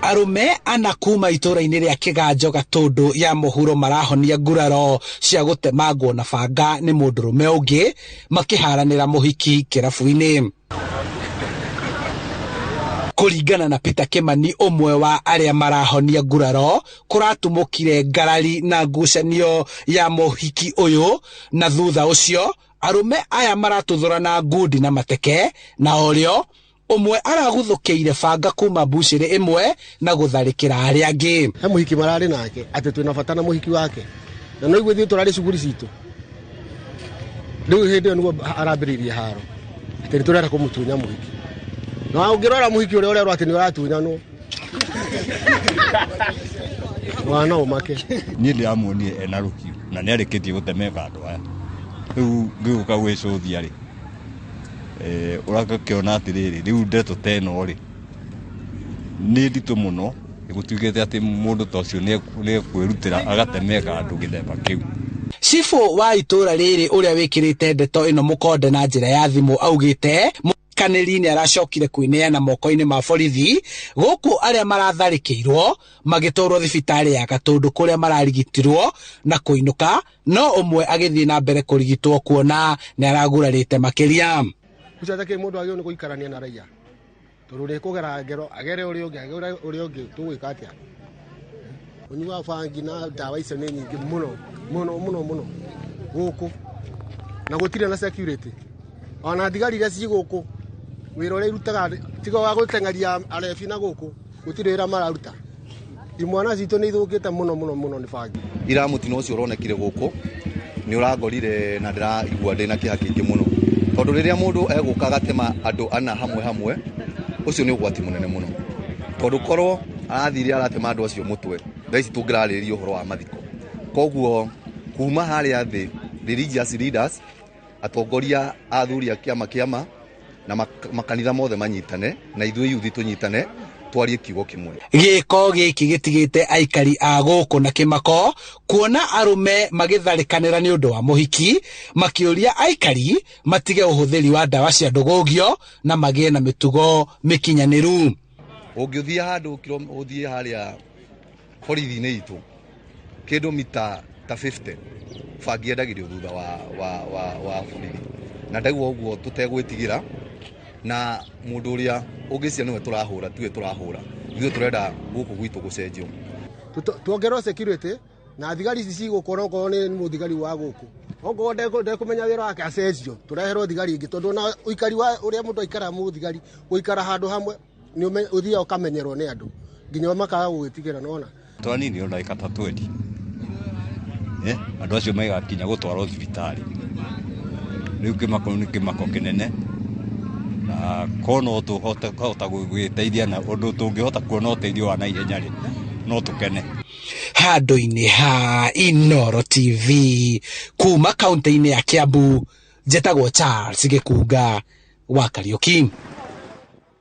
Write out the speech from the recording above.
Arũme ana kuma itũũra-inĩ rĩa Kĩganjo Gatũndũ ya mũhuro marahonia nguraro cia gũtemangwo na banga nĩ mũndũrũme ũngĩ makĩharanĩra mũhiki kĩrabu-inĩ. Kũringana na Peter Kimani ũmwe wa arĩa marahonia nguraro, kũratumũkire ngarari na ngucanio ya mũhiki ũyũ na thutha ũcio arũme aya maratuthũrana ngundi na mateke na orĩo ũmwe araguthũkĩire banga kuma mbucĩrĩ ĩmwe na gũtharĩkĩra arĩa angĩ. He mũhiki mararĩ nake atĩ twĩna bata na mũhiki wake na no ithuĩ tũrarĩ cuguri citũ rĩu hĩndĩ ĩyo nĩguo arambĩrĩirie haro atĩ nĩ tũrenda kũmũtunya mũhiki na ũngĩrora mũhiki ũrĩa ũrerwo atĩ nĩ ũratunyanwo mwana ũmake. Niĩ ndĩramuonire ena rũhiũ na nĩ arĩkĩtie gũtemenga andũ aya rĩu ngĩũka gwĩcũthia rĩ ũgakĩona atĩrĩrĩ rĩu ndeto ta ĩno rĩ nĩ nditũ mũno gũtuĩkĩte atĩ mũndũ ta ũcio nĩ ekwĩrutĩra agatemenga andũ gĩthemba kĩu. Cibũ wa itũũra rĩrĩ ũrĩa wĩkĩrĩte ndeto ĩno mũkonde na njĩra ya thimũ augĩte mũkanĩri nĩ aracokire kwĩneana moko-inĩ ma borithi gũkũ arĩa maratharĩkĩirwo magĩtwarwo thibitarĩ ya Gatũndũ kũrĩa mararigitirwo na kũinũka no ũmwe agĩthiĩ na mbere kũrigitwo kuona nĩ aragurarĩte makĩria. Ũcio atakĩrĩ mũndũ agĩrĩirwo nĩ gũikarania na raia tondũ rĩ kũgera ngero agere ũrĩa ũngĩ agere ũrĩa ũngĩ tũgwĩka atĩa? Ũnyui wa bangi na ndawa icio nĩ nyingĩ mũno mũno mũno mũno gũkũ na gũtirĩ na security ona thigari iria ci gũkũ wĩra ũrĩa irutaga tiga wa gũteng'eria arebi na gũkũ gũtirĩ wĩra mararuta. Imwana citũ nĩ ithũkĩte mũno mũno mũno nĩ bangi. Ira mũtino ũcio ũronekire gũkũ nĩ ũrangorire na ndĩraigua ndĩna kĩeha kĩingĩ mũno tondũ rĩrĩa mũndũ egũka agatema andũ ana hamwe hamwe ũcio nĩ ũgwati mũnene mũno tondũ korwo arathire aratema andũ acio mũtwe thaa ici tũngĩrarĩrĩria ũhoro wa mathiko. Koguo kuma harĩa thĩ religious leaders atongoria athuri a kĩama kĩama na makanitha mothe manyitane na ithuĩ yuthi tũnyitane twarie kiugo kĩmwe. Gĩko gĩkĩ gĩtigĩte aikari a gũkũ na kĩmako kuona arũme magĩtharĩkanĩra nĩ ũndũ wa mũhiki makĩũria aikari matige ũhũthĩri wa ndawa cia ndũgũgio na magĩe na mĩtugo mĩkinyanĩru. Ũngĩthiĩ handũ ũthiĩ harĩa borithi-inĩ itũ kĩndũ mita ta 50 bangi yendagĩrio thutha wa borithi na ndaigua ũguo tũtegwĩtigĩra na mũndũ ũrĩa ũngĩcia nĩwe tũrahũra tiwe tũrahũra ithuĩ tũrenda gũkũ gwitũ gũcenjio. Tuongererwo security na thigari ici cigũkũ onokorwo nĩ mũthigari wa gũkũ okorwo ndekũmenya wĩra wake acenjio tũreherwo thigari ingĩ tondũ ona ũikari wa ũrĩa mũndũ aikaraga mũthigari gũikara handũ hamwe nĩ ũthiaga ũkamenyerwo nĩ andũ nginya makaga gũgĩtigĩra nona. Twanini ona ndagĩka ta 20 andũ acio magakinya gũtwarwo thibitarĩ rĩu kĩmako nĩ kĩmako kĩnene na korwo no tũhote kũhota gwĩteithia na ũndũ tũngĩhota kuona ũteithio wa naihenya rĩ no tũkene. Handũ-inĩ ha Inooro TV kuma kaunti-inĩ ya Kiambu, njĩtagwo Charles Gĩkunga wa Kariũki.